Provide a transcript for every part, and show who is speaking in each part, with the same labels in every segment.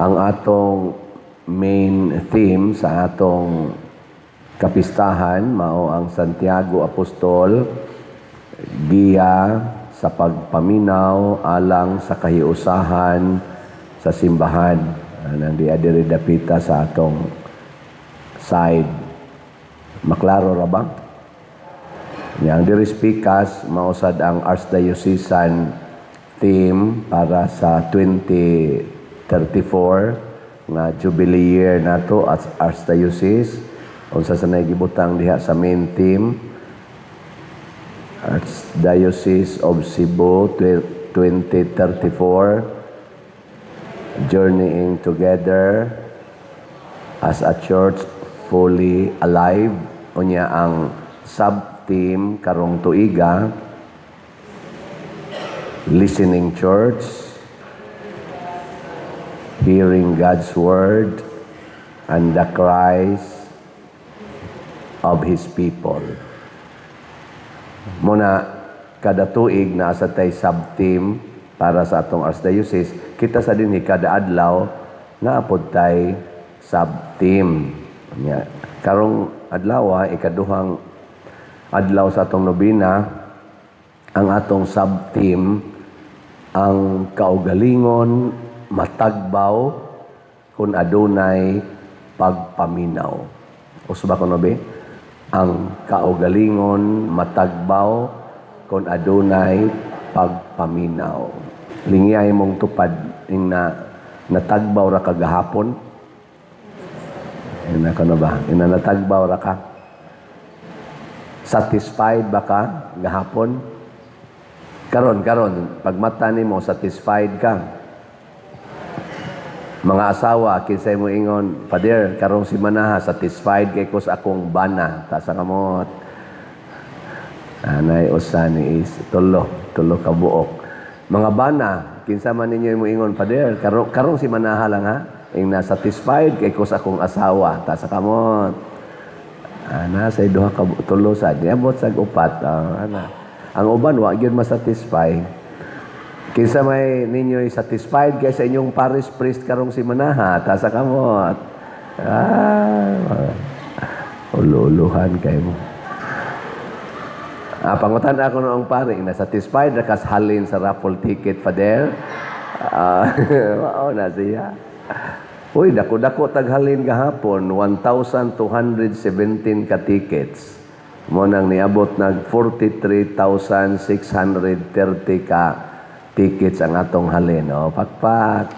Speaker 1: Ang atong main theme sa atong kapistahan mao ang Santiago Apostol, giya sa pagpaminaw alang sa kahiusahan sa simbahan. Anang diya diri dapita sa atong side. Maklaro ra ba? Yang diri speakers mao sad ang Archdiocesan theme para sa 2034 nga Jubilee year nato at Archdiocese. Unsa sa gibutang diha sa main theme? Archdiocese of Cebu 2034, Journeying Together as a Church Fully Alive. Unya ang sub-theme karong tuiga, Listening Church, Hearing God's Word and the Cries of His People. Muna, kada tuig naa sa tay sub-theme para sa atong Archdiocese. Kita sa dinhi, kada adlaw naa pod tay sub-theme. Nya, karong adlaw, ikaduhang adlaw sa atong nobina, ang atong sub-theme, ang kaugalingon matagbaw kung adunay pagpaminaw. Uso ba kuno be? Ang kaugalingon matagbaw kung adunay pagpaminaw. Lingiyay mong tupad ing na natagbaw ra ka gahapon. Ina ka na ba? Ina natagbaw ra ka. Satisfied ba ka gahapon? Karon, karon, pagmata nimo, satisfied ka? Mga asawa, kinsay mo ingon, "Father, karong simanaha, satisfied kay ko sa akong bana"? Taas ang kamot. Anay usa ni is tulo, tulo ka buok. Mga bana, kinsa man ninyo mo ingon, "Father, karong karong simanaha lang ha, ing na satisfied kay ko sa akong asawa"? Taas ang kamot. Ana say duha ka, tulo sa niabot sa upat. Ah, ana. Ang uban wa gyud masatisfy. Kinsa may ninyo'y satisfied kay sa inyong parish priest karong simanaha? Taas ang kamot. Ah, ulo-uluhan kay mo. Ah, pangutan ako noong pare, na satisfied ra kas halin sa raffle ticket, Father? Ah, mao na siya. Uy, dako-dako taghalin gahapon, 1,217 ka tickets. Mo nang niabot nag 43,630 ka tickets ang atong halin. O, pakpak.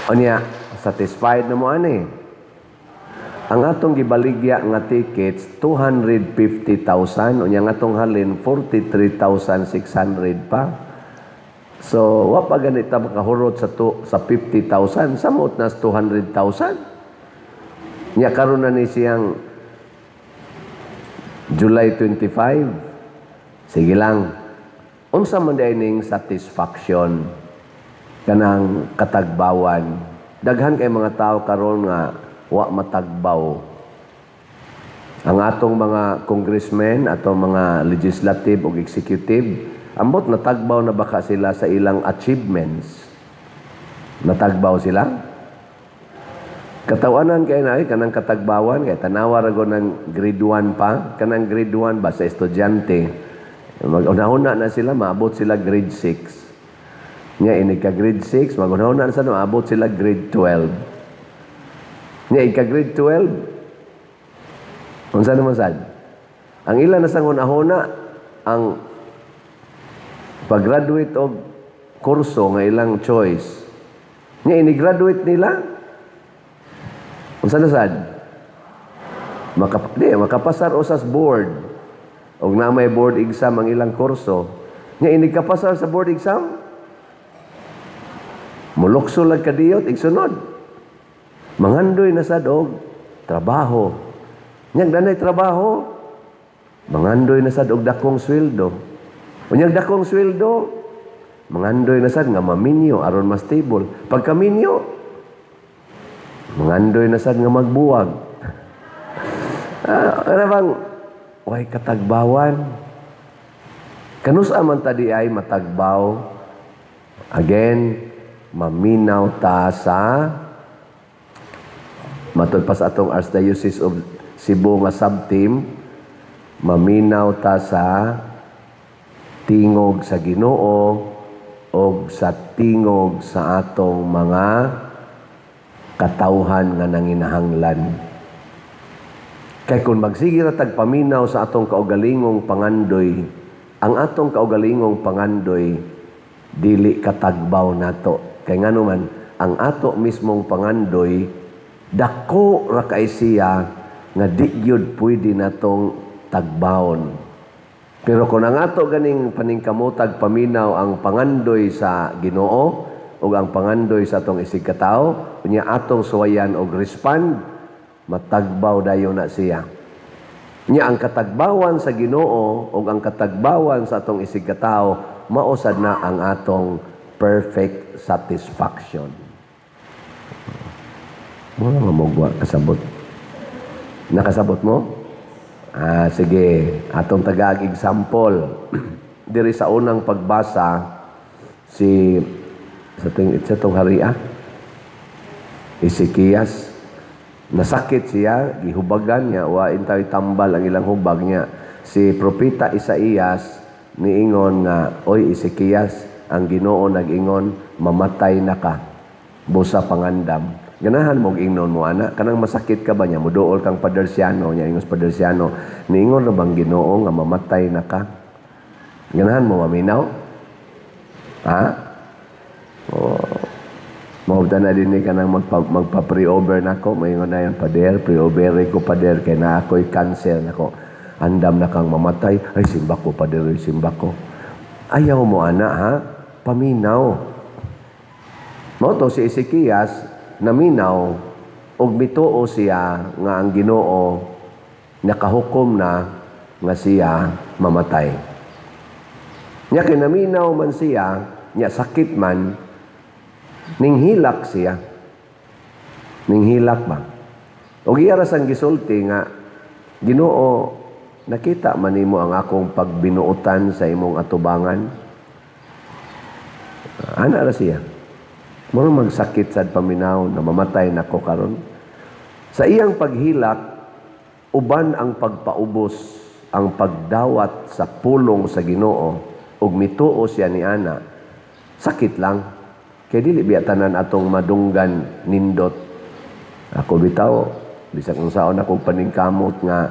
Speaker 1: Unya, satisfied na mo ani? Ang atong gibaligya nga tickets 250,000, unya ang atong halin 43,600 pa. So, wa pa ganita makahurot sa 50,000, samot na sa 200,000. Nya karon na ni siyang July 25. Sige lang. Unsa man diay ning satisfaction, kanang katagbawan? Daghan kay mga tao karon nga wa matagbaw. Ang atong mga congressmen, atong mga legislative ug executive, ambot natagbaw na baka sila sa ilang achievements? Natagbaw sila? Katawanan kay na ay kanang katagbawan kay tanawa ra ng grade 1 pa, kanang grade 1 ba sa estudyante. Mag-unahuna na sila, maabot sila grade 6. Nya inig ka grade 6, mag-unahuna na sila, maabot sila grade 12. Nya ika grade 12, unsa naman sad? Ang ilan na sang hunahuna ang pag-graduate og kurso nga ilang choice. Nya ini-graduate nila, unsa na sad? Di, makapasar usas board. Og na may board exam ang ilang kurso. Nya inig kapasar sa board exam, mulukso lang kadiyot, igsunod. Mangandoy na sad og trabaho. Nyag danay trabaho, mangandoy na sad og dakong sweldo. Unyag dakong sweldo, mangandoy na sad nga maminyo aron mas stable. Pagkaminyo, mangandoy na sad nga magbuwag. Ah, ano bang way katagbawan? Kanusa man tadi ay matagbaw? Again, Maminaw ta sa matud pa sa atong Archdiocese of Cebu nga sub-team, maminaw ta sa tingog sa Ginoo o sa tingog sa atong mga katawhan nga nanginahanglan. Kay kung magsige ra tag paminaw sa atong kaugalingong pangandoy, ang atong kaugalingong pangandoy dili katagbaw nato. Kay ngano man, ang ato mismong pangandoy dako ra kay siya nga di gyud pwede natong tagbawon. Pero kung ang ato ganing paningkamotag paminaw ang pangandoy sa Ginoo ug ang pangandoy sa atong isig katawo, unya atong suwayan og respond, matagbaw dayon na siya. Nya ang katagbawan sa Ginoo ug ang katagbawan sa atong isig katawo, mao sad na ang atong perfect satisfaction. Mura nga mo kasabot. Nakasabot mo? Ah, sige, atong tagaag example. Diri sa unang pagbasa si sa ting sa tong hari Ezekias, nasakit siya, gihubagan niya, wa tayo tambal ang ilang hubag niya. Si propeta Isaías niingon nga, "Oy Ezekias, ang Ginoo nag-ingon, mamatay na ka. Busa pangandam." Ganahan mo ingnon mo ana, kanang masakit ka ba niya, muduol kang Padersiano niya, ingos Padersiano, "Niingon ra bang Ginoo nga mamatay na ka?" Ganahan mo maminaw? Ha? Oh. Maubta na din ni kanang magpa pre-over nako, moingon na yan, "Pader, pre-over ko, pader, kay na ako'y cancer nako." "Andam na kang mamatay." "Ay, simba ko, pader, ay, simba ko." Ayaw mo ana, ha? Paminaw. Mao to si Ezekias, naminaw, ug mituo siya nga ang Ginoo nakahukom na nga siya mamatay. Nya kay naminaw man siya, nya sakit man, ninghilak siya. Ninghilak ba? Og iya ra sang gisulti nga, "Ginoo, nakita man nimo ang akong pagbinuotan sa imong atubangan." Ana ra siya. Murag magsakit sad paminaw na mamatay nako karon. Sa iyang paghilak, uban ang pagpaubos, ang pagdawat sa pulong sa Ginoo, ug mituo siya ni ana. Sakit lang. Kay dili biya tanan atong madunggan nindot. Ako bitaw, bisag unsaon akong paningkamot nga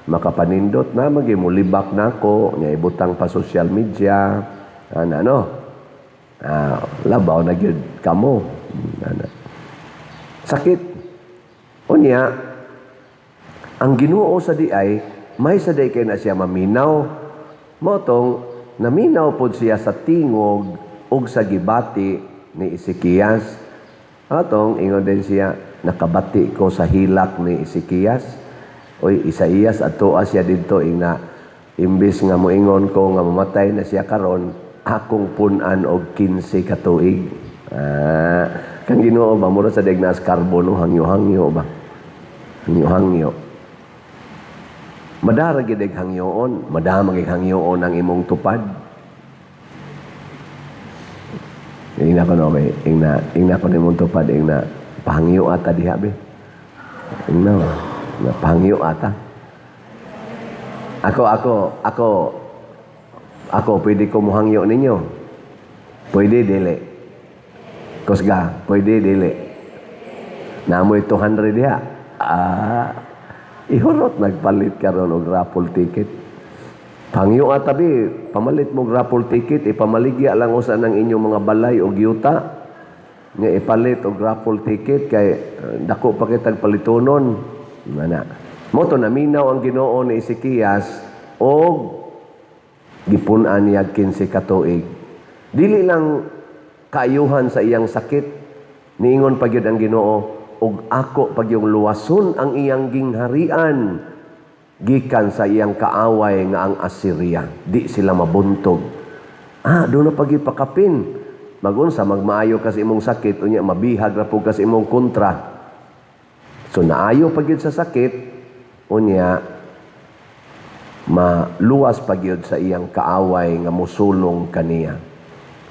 Speaker 1: makapanindot na magi mulibak nako, nya ibutang pa social media, ana no. Ah, labaw na gyud kamo. Ana. Sakit. Unya, ang Ginoo sa diay, may sa diay kay na siya maminaw. Mao tong naminaw pod siya sa tingog ug sa gibati ni Ezekias. Atong ingon din siya, "Nakabati ko sa hilak ni Ezekias." "Oy Isaías, adtoa siya didto ingna imbis nga moingon ko nga mamatay na siya karon, akong pun-an og 15 ka tuig." Ah, kang Ginoo ba mura sa dignas karbo no, hangyo-hangyo ba? Hangyo-hangyo. Madara gid hangyoon, madama gid hangyoon ang imong tupad. Ingna ko no, may ingna ingna ko nimong tupad, ingna pahangyo ata diha be. Ingna na pahangyo ata. Ako pwede ko muhangyo ninyo. Pwede dili. Kusga, pwede dili. Namoy 200 diha. Ah, ihurot nagpalit karon og raffle ticket. Pangyo atabi, pamalit mo raffle ticket, ipamaligya lang usa ng inyong mga balay o yuta. Nga ipalit og raffle ticket kay dako pa kitag palitonon. Mana. Mo to naminaw ang Ginoo ni Ezekias og gipun-an niya 15 ka tuig. Dili lang kaayuhan sa iyang sakit, niingon pa gyud ang Ginoo, "Og ako pag yung luwason ang iyang gingharian gikan sa iyang kaaway nga ang Assyria. Di sila mabuntog." Ah, doon na pagipakapin. Magunsa magmaayo ka sa imong sakit, unya mabihag ra pud ka sa imong kontra. So naayo pa gyud sa sakit, unya maluwas pa gyud sa iyang kaaway nga musulong kaniya.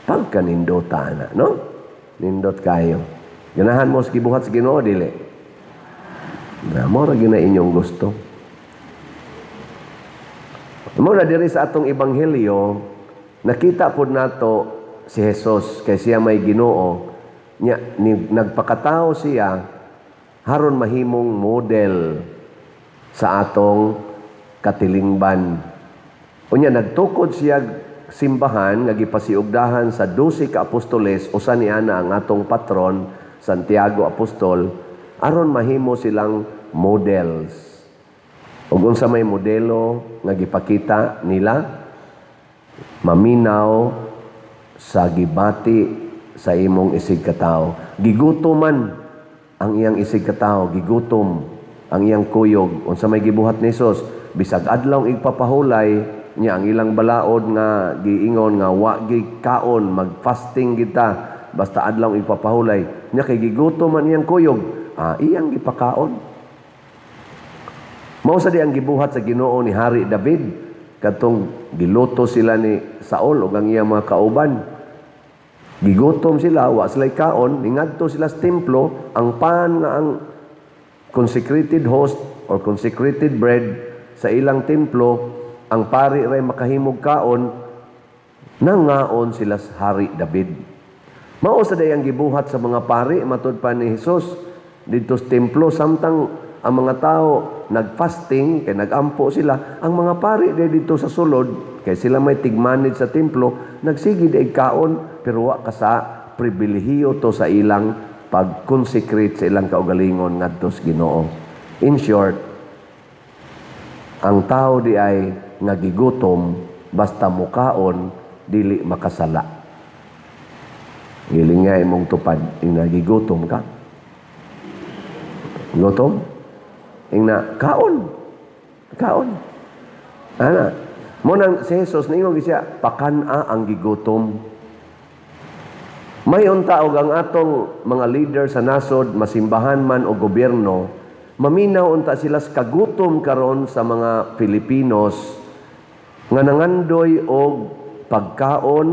Speaker 1: Pagkanindota na, no? Nindot kayo. Ganahan mo sa gibuhat sa Ginoo, dili? Na mo ra gyud na inyong gusto. Mo na diri sa atong ebanghelyo, nakita pod nato si Jesus kay siya may Ginoo nya ni, nagpakatao siya haron mahimong model sa atong katilingban. Unya nagtukod siya simbahan nga gipasiugdahan sa 12 ka apostoles, usa ni ana ang atong patron Santiago Apostol, aron mahimo silang models. Ug unsa may modelo nga gipakita nila? Maminaw sa gibati sa imong isig katawo. Gigutoman ang iyang isig katawo, gigutom ang iyang kuyog. Unsa may gibuhat ni Jesus? Bisag adlaw igpapahulay niya, ang ilang balaod nga giingon nga wa gi kaon, mag-fasting kita basta adlaw igpapahulay niya, kay gigutom man iyang kuyog, iyang gipakaon. Mao sa di ang gibuhat sa Ginoo ni Hari David kadtong giluto sila ni Saul ug ang iyang mga kauban. Gigutom sila, wa sila kaon, ningadto sila sa templo, ang pan nga ang consecrated host or consecrated bread sa ilang templo, ang pari ray makahimog kaon, nangaon sila sa Hari David. Mao sa day ang gibuhat sa mga pari matud pa ni Jesus didto sa templo. Samtang ang mga tao nagfasting kay nagampo sila, ang mga pari day didto sa sulod kay sila may tig-manage sa templo, nagsige day kaon, pero wa ka sa pribilehiyo to sa ilang pag-consecrate sa ilang kaugalingon ngadto sa Ginoo. In short, ang tao di ay nga gigutom, basta mukaon, dili makasala. Giling nga imong tupad, ing nagigutom ka. Gutom? Ing na kaon. Kaon. Ana. Mo nang si Jesus niingon siya, "Pakan-a ang gigutom." May unta og ang atong mga leader sa nasod, masimbahan man o gobyerno, maminaw unta sila sa kagutom karon sa mga Filipinos nga nangandoy og pagkaon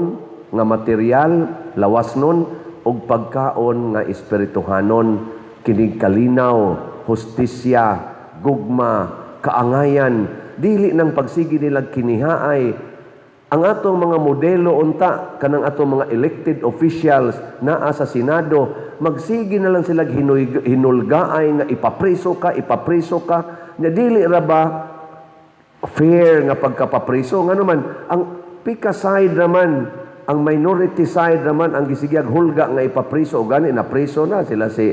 Speaker 1: nga material, lawas nun, og pagkaon nga espirituhanon, kinig kalinaw, hustisya, gugma, kaangayan, dili nang pagsigi nila kinihaay. Ang atong mga modelo unta kanang atong mga elected officials naa sa Senado, magsige na lang sila hinulgaay nga ipapreso ka, ipapreso ka. Nya dili ra ba fair nga pagkapapreso? Ngano man ang pika side naman, ang minority side naman ang gisigag hulga nga ipapreso. Gani na preso na sila, si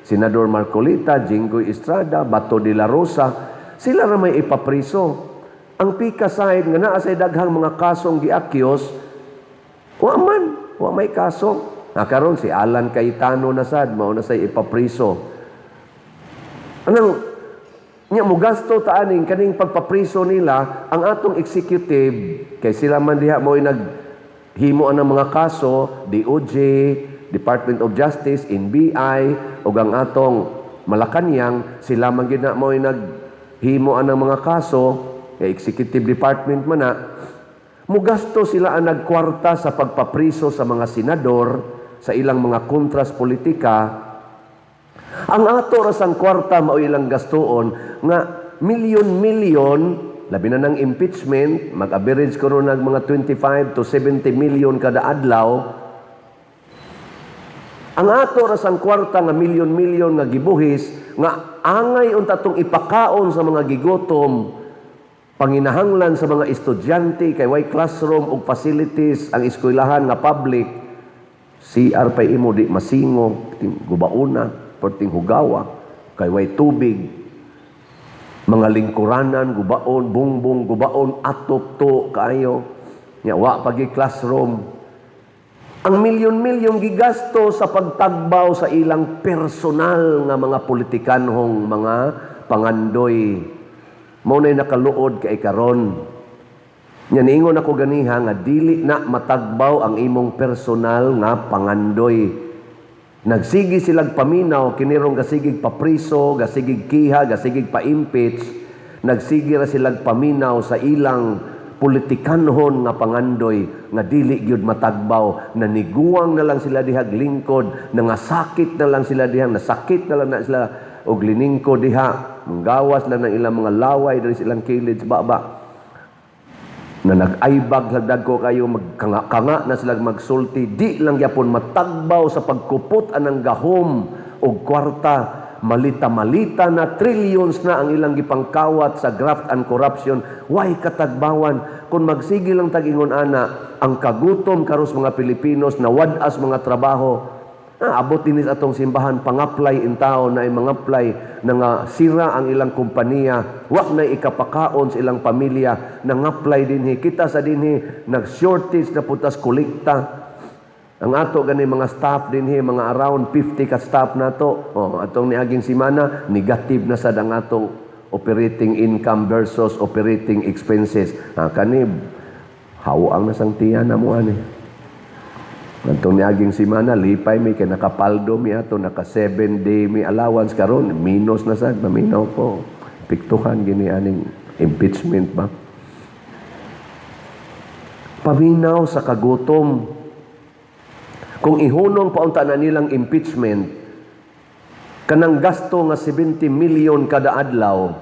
Speaker 1: Senador Marcoleta, Jinggoy Estrada, Bato de la Rosa, sila ra may ipapreso. Ang pika side nga naa say daghang mga kasong giakyos, wa man, wa may kaso. Na karon si Alan Cayetano na sad mao na say ipapreso. Anang nya mo gasto ta aning kaning pagpapriso nila, ang atong executive kay sila man diha mo nag himo ang mga kaso, DOJ, Department of Justice, NBI ug ang atong Malacanang, sila man gid na mo nag himo ang mga kaso kay executive department man na. Mugasto sila ang nagkwarta sa pagpapriso sa mga senador sa ilang mga kontras politika. Ang ato ra sang kwarta mao ilang gastuon nga milyon-milyon, labi na ng impeachment, mag-average ko nag mga 25 to 70 million kada adlaw. Ang ato ra sang kwarta nga milyon-milyon nga gibuhis nga angay unta tong ipakaon sa mga gigutom, panginahanglan sa mga estudyante kay way classroom ug facilities ang eskwelahan nga public. CR pa imo di masingo, gubauna, perting hugawa kay way tubig, mga lingkuranan gubaon, bungbong gubaon, atop to kaayo nya wa pagi classroom. Ang milyon-milyon gigasto sa pagtagbaw sa ilang personal nga mga politikanhong mga pangandoy. Mao nay nakaluod kay karon. Nya niingon ako ganiha nga dili na matagbaw ang imong personal nga pangandoy. Nagsigi silang paminaw kinirong gasigig papriso, gasigig kiha, gasigig pa-impeach. Nagsigi ra silang paminaw sa ilang Politikanhon nga pangandoy nga dili gyud matagbaw, naniguwang na lang sila dihag lingkod, nangasakit na lang sila diha, nasakit na lang na sila og liningkod diha, manggawas lang ng ilang mga laway diri sa ilang kilid sa baba na nag-aybag dagko kayo, magkanga na sila magsulti, di lang gyapon matagbaw sa pagkupot anang gahom og kwarta. Malita-malita na, trillions na ang ilang gipangkawat sa graft and corruption. Way katagbawan. Kung magsige lang tag-ingon ana, ang kagutom karos mga Pilipinos, nawad-as mga trabaho. Ah, abot din sa atong simbahan, pang-apply in taon na ay mga apply na nga sira ang ilang kompanya, wa na ikapakaon sa ilang pamilya, nang-apply dinhi. Kita sa dinhi, nag-shortage na putas kolekta. Ang ato gani mga staff dinhi, mga around 50 ka staff nato. Oh, atong niaging simana, negative na sad ang atong operating income versus operating expenses. Ah, kani hawo ang nasang tiyan na mo ani. Atong niaging simana, lipay mi kay nakapaldo mi ato, naka 7 day mi allowance. Karon minus na sad, maminaw ko. Piktuhan gini aning impeachment ba? Paminaw sa kagutom. Kung ihunong paunta na nilang impeachment, kanang gasto nga 70 million kada adlaw,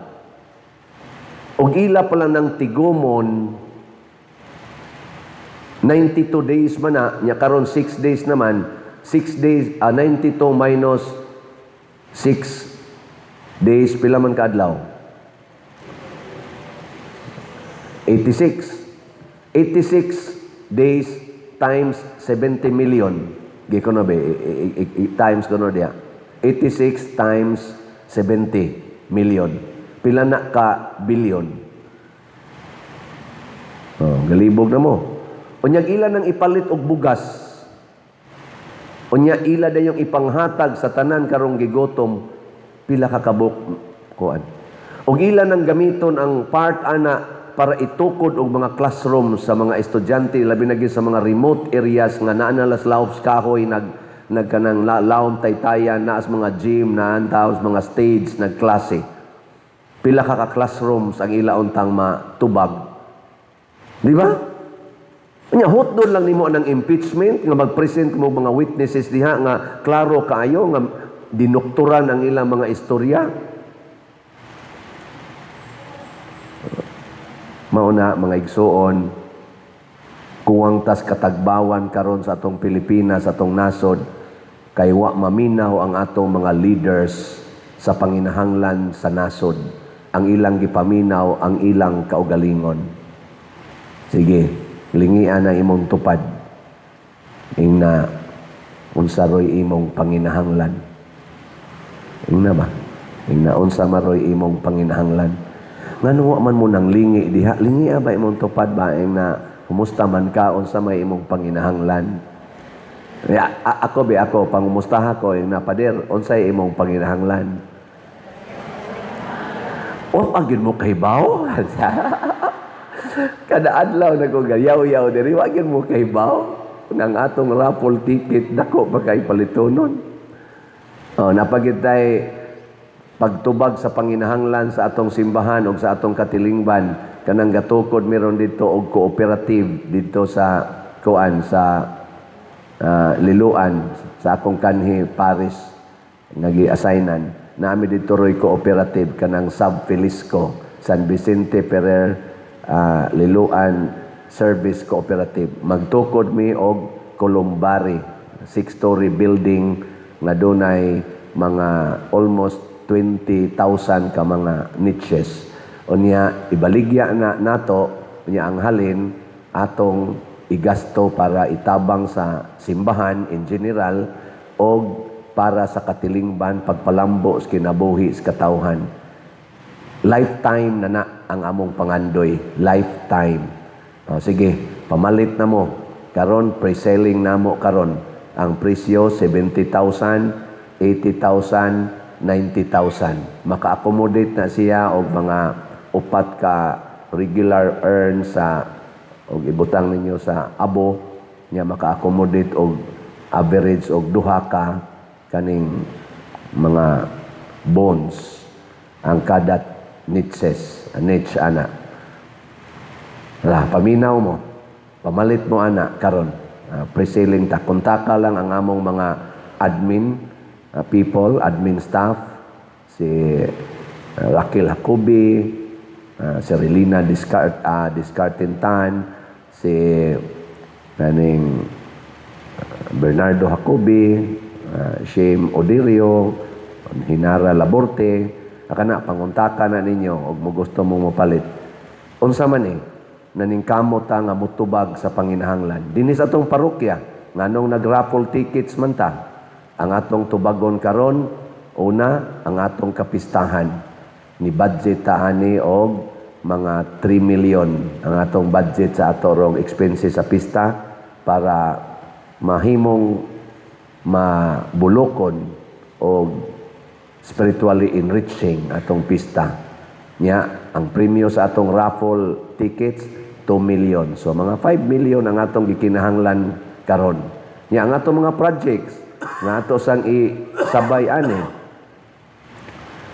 Speaker 1: ug ila pa lang ng tigumon, 92 days man na, nya karon 6 days naman, 6 days, 92 minus 6 days, pila man kaadlaw? 86. 86 days times 70 million. Gi ko na ba, times ko na diya. 86 times 70 million. Pila na ka billion? Oh, galibog na mo. Unyag ila nang ipalit og bugas. Unya ila dayong ipanghatag sa tanan karong gigotom, pila ka kabuk kuan. Og ila nang gamiton ang part ana para itukod og mga classroom sa mga estudyante, labi na gyud sa mga remote areas nga naa na las laops kahoy, nagkanang laom taytayan, naa sa mga gym, naa sa mga stage nagklase. Pila ka ka classrooms ang ila untang matubag. Di ba? Nya hotdon lang nimo ang impeachment nga mag-present mo mga witnesses diha nga klaro kaayo nga dinukturan ang ilang mga istorya. Mao na mga igsuon, kuwang tas katagbawan karon sa atong Pilipinas, atong nasod, kay wa maminaw ang atong mga leaders sa panginahanglan sa nasod. Ang ilang gipaminaw ang ilang kaugalingon. Sige, lingian na imong tupad. Ingna unsa roy imong panginahanglan. Ingna ba? Ingna unsa maroy imong panginahanglan. Ngano wa man mo nang lingi diha? Lingi ba imong tupad ba? Ingna kumusta man ka, unsa may imong panginahanglan? Ya, ako be ako pangumustaha ko, ingna, "Pader, unsay imong panginahanglan?" O pagin mo kahibaw? Kada adlaw na ko gayaw-yaw diri, wa gyud mo kahibaw ng atong raffle ticket dako pa kay palitonon. Oh, napagid tay pagtubag sa panginahanglan sa atong simbahan o sa atong katilingban, kanang gatukod meron dito og cooperative dito sa kuan sa Liloan, sa akong kanhi Paris nga gi-assignan nami dito roy cooperative, kanang Sub Felisco San Vicente Ferrer Liloan Service Cooperative. Magtukod mi og columbary, 6-story building nga dunay mga almost 20,000 ka mga niches. Unya ibaligya na nato, unya ang halin atong igasto para itabang sa simbahan in general og para sa katilingban, pagpalambo sa kinabuhi sa katawhan. Lifetime na na ang among pangandoy, lifetime. O, sige, pamalit na mo. Karon pre-selling namo karon. Ang presyo 70,000, 80,000, 90,000. Maka-accommodate na siya og mga upat ka regular earn sa og ibutang ninyo sa abo nya, maka-accommodate og average og duha ka kaning mga bones ang kada niches, niche ana. Wala, paminaw mo. Pamalit mo ana karon. Pre-selling ta. Kontaka lang ang among mga admin people, admin staff, si Raquel Jacobi, si Relina Discartintan, si kaning Bernardo Jacobi, Shane Odirio, Hinara Laborte, akana panguntaka na ninyo og mo gusto mo mopalit. Unsa man eh, naningkamot ta nga mutubag sa panginahanglan. Dinhi sa atong parokya, nganong nag-raffle tickets man ta, ang atong tubagon karon, una, ang atong kapistahan. Ni budget ta ani og mga 3 million ang atong budget sa ato rong expenses sa pista para mahimong mabulokon o spiritually enriching atong pista. Nya, ang premyo sa atong raffle tickets 2 million. So mga 5 million ang atong gikinahanglan karon. Nya ang atong mga projects nga ato sang isabay ani.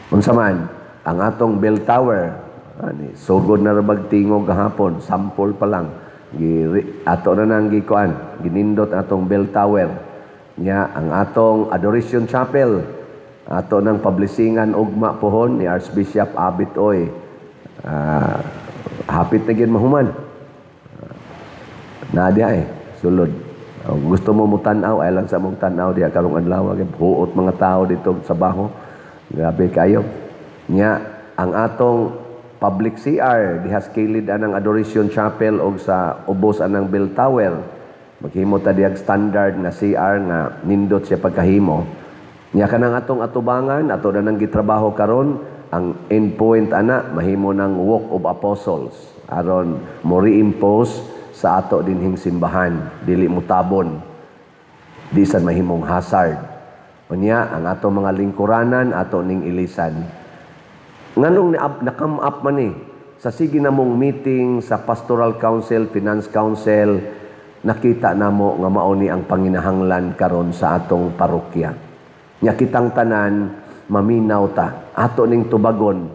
Speaker 1: Unsa man ang atong bell tower ani, sugod na ra bag tingog gahapon, sample pa lang. Gi ato na nang gikuan, ginindot atong bell tower. Nya ang atong Adoration Chapel ato nang publishingan ugma pohon ni Archbishop Abit Oy. Hapit na gyud mahuman. Na diha eh, sulod. Gusto mo mo tan-aw, ay lang sa mong tan-aw diha karong adlaw, kay huot mga tao dito sa baho. Grabe kayo. Nya ang atong public CR diha sa kilid anang Adoration Chapel og sa ubos anang bell tower. Maghimo ta dihag standard nga CR nga nindot siya pagkahimo. Nya kanang atong atubangan, ato na nang gitrabaho karon, ang endpoint ana mahimo ng Walk of Apostles aron mo reimpose sa ato dinhing simbahan, dili mutabon, di sad mahimong hazard. Unya ang ato mga lingkuranan ato ning ilisan. Nganong na-come up man eh sa sige namong meeting sa Pastoral Council, Finance Council, nakita namo nga mao ni ang panginahanglan karon sa atong parokya. Nya kitang tanan maminaw ta, ato ning tubagon,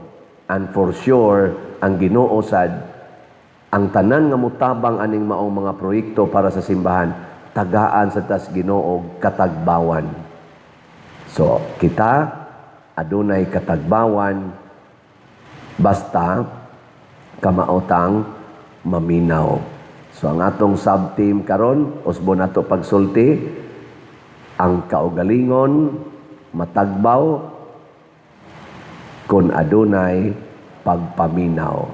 Speaker 1: and for sure ang Ginoo sad, ang tanan nga mutabang aning maong mga proyekto para sa simbahan, tagaan sa tas Ginoo katagbawan. So kita adunay katagbawan basta kamaotang maminaw. So ang atong sub-theme karon, usbon nato pagsulti, ang kaugalingon matagbaw kung adunay pagpaminaw.